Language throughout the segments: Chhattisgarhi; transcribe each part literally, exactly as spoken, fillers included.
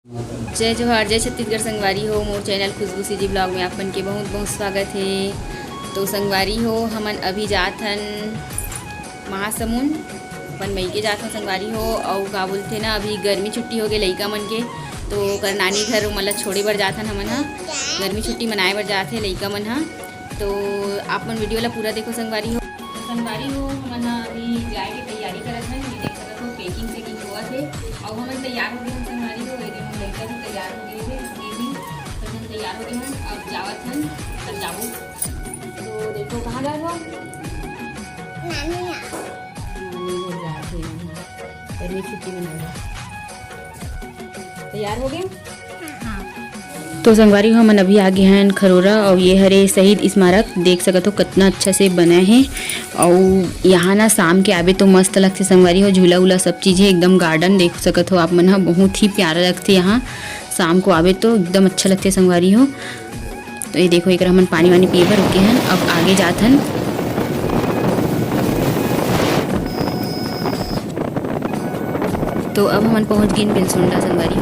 जय जोहार, जय छत्तीसगढ़ संगवारी हो। मोर चैनल खुशबू सीजी ब्लॉग में आप मन के बहुत बहुत स्वागत हे। तो संगवारी हो, हमन अभी जात हन महासमुंद, अपन मइके जात हन संगवारी हो। अउ का बोलथे ना, अभी गर्मी छुट्टी हो गे लइका मन के, तो ओकर नानी घर ओमन ला छोड़े बर जात हन हमन ह। गर्मी छुट्टी मनाए बर जात हे लइका मन ह। तो आप मन वीडियो ला पूरा देखो संगवारी हो। संगवारी हो, हमन ह अभी जाए के तैयारी करत हन। ये देख सकत हो, packing sacking होवत हे। अउ हमन तैयार हो गे हन संगवारी हो। ये देखो, लइका भी तैयार हो गे हे, ये भी। तो हम तैयार हो गे हन, अब जावत हन, तब जाबो। तो देखो, कहाँ जात हो? नानी यहाँ। नानी घर जात हे, यहाँ गर्मी छुट्टी मनाए। तैयार हो गे? तो संगवारी हो, हमन अभी आ गे हन खरोरा, अउ ये हरे शहीद स्मारक। देख सकत हो, कितना अच्छा से बना हे। अउ यहाँ ना शाम के आबे तो मस्त लगथे संगवारी हो, झूला उला सब चीज हे, एकदम garden देख सकत हो आप मन ह, बहुत ही प्यारा लगथे यहाँ। शाम को आबे तो एकदम अच्छा लगथे संगवारी हो। तो ये देखो, एक हमन पानी वानी पिए बर रुके हन, अब आगे जात हन। तो अब हमन पहुंच गेन बेलसोंडा संगवारी,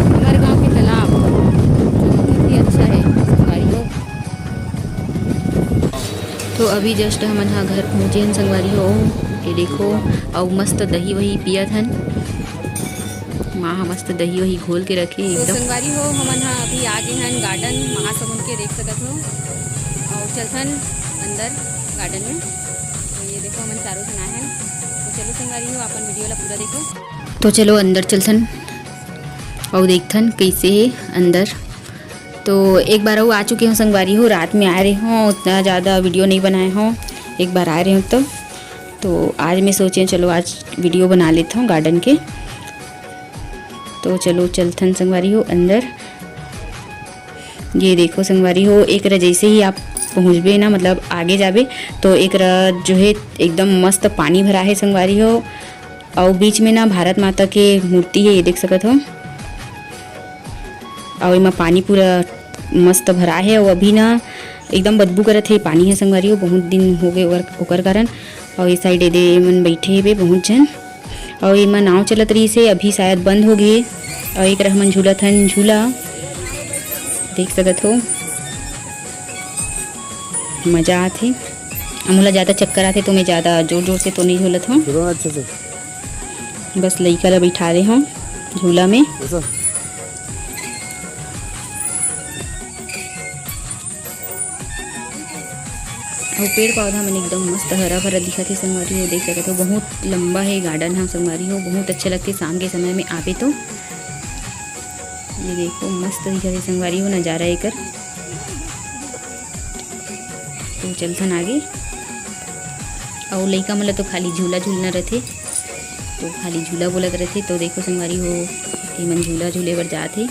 हमारे गांव के तालाब, जो बहुत ही अच्छा है संगवारी हो। तो अभी just हमन हा घर पहुंचे हन संगवारी हो। ये देखो, अउ मस्त दही वही पियत हन। माँ ह मस्त दही वही घोल के रखे तो एकदम। संगवारी हो, हमन हा अभी आ गे हन garden महासमुंद के, देख सकत हो। अउ चलथन अंदर garden में। तो ये देखो, हमन चारों झन आए हन। तो चलो संगवारी हो, अपन वीडियो ला पूरा देखो। तो चलो अंदर चलथन अउ देखथन कैसे हे अंदर। तो एक बार अउ आ चुके हो संगवारी हो, रात में आए रहे हो, उतना ज़्यादा वीडियो नहीं बनाए हो, एक बार आए रहे हो तो। तो आज मैं सोचे चलो आज वीडियो बना लेता हूँ garden के। तो चलो चलथन संगवारी हो अंदर। ये देखो संगवारी हो, एकरा जैसे ही आप पहुँचबे ना, मतलब आगे जाबे, तो एकरा जो है एकदम मस्त पानी भरा है संगवारी हो। अउ बीच में ना भारत माता के मूर्ति है, ये देख सकत हो। अउ एमा पानी पूरा मस्त भरा है। अउ अभी ना एकदम बदबू करत है पानी है संगवारी हो, बहुत दिन हो गए ओकर, ओकर कारण। अउ ये side एदे मन बैठे हेबे बहुत झन। अउ एमा नाव चलत रहिस हे, अभी शायद बंद हो गए। अउ एक हमन झूलत हन झूला, देख सकत हो, मजा आथे। अब मोला ज़्यादा चक्कर आथे तो मैं ज़्यादा जोर जोर से तो नहीं झूलत हूँ। चलो ना अच्छे से। बस लइका ला बैठा दे हूँ झूला में। ऐसा? अउ पेड़ पौधा मन एकदम मस्त हरा भरा दिखत हे संगवारी हो, देख सकत हो बहुत लंबा हे garden ह संगवारी हो, बहुत अच्छा लगथे शाम के समय में आबे तो। ये देखो मस्त दिखत हे संगवारी हो नजारा एकर। तो चलथन आगे। अउ लइका मन ल तो खाली झूला झूलना रथे, तो खाली झूला बोलत रथे। तो देखो संगवारी हो, एमन झूला झूले बर जात हे।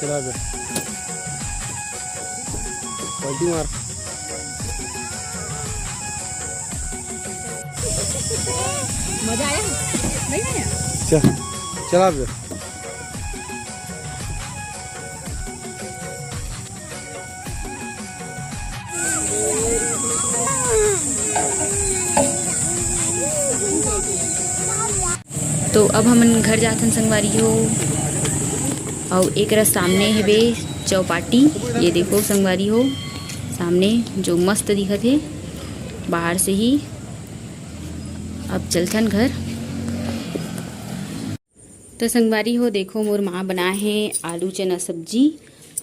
चला बे। पलटी मार। मजा आया? नहीं आया? चल, चला बे। तो अब हमन घर जाथन संगवारी हो। अउ एकरा सामने हेबे चौपाटी, ये देखो संगवारी हो, सामने जो मस्त दिखत हे बाहर से ही। अब चलथन घर। तो संगवारी हो, देखो, मोर माँ बनाए हे आलू चना सब्जी,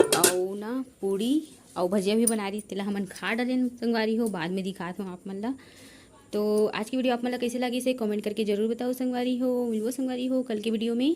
अउ ना पूड़ी, अउ भजिया भी बना रही, तेला हमन खा डरेन संगवारी हो, बाद में दिखात हूँ आप मन ला। तो आज की वीडियो आप मन ला कैसे लगी से कमेंट करके जरूर बताओ संगवारी हो। मिलबो संगवारी हो कल के वीडियो में।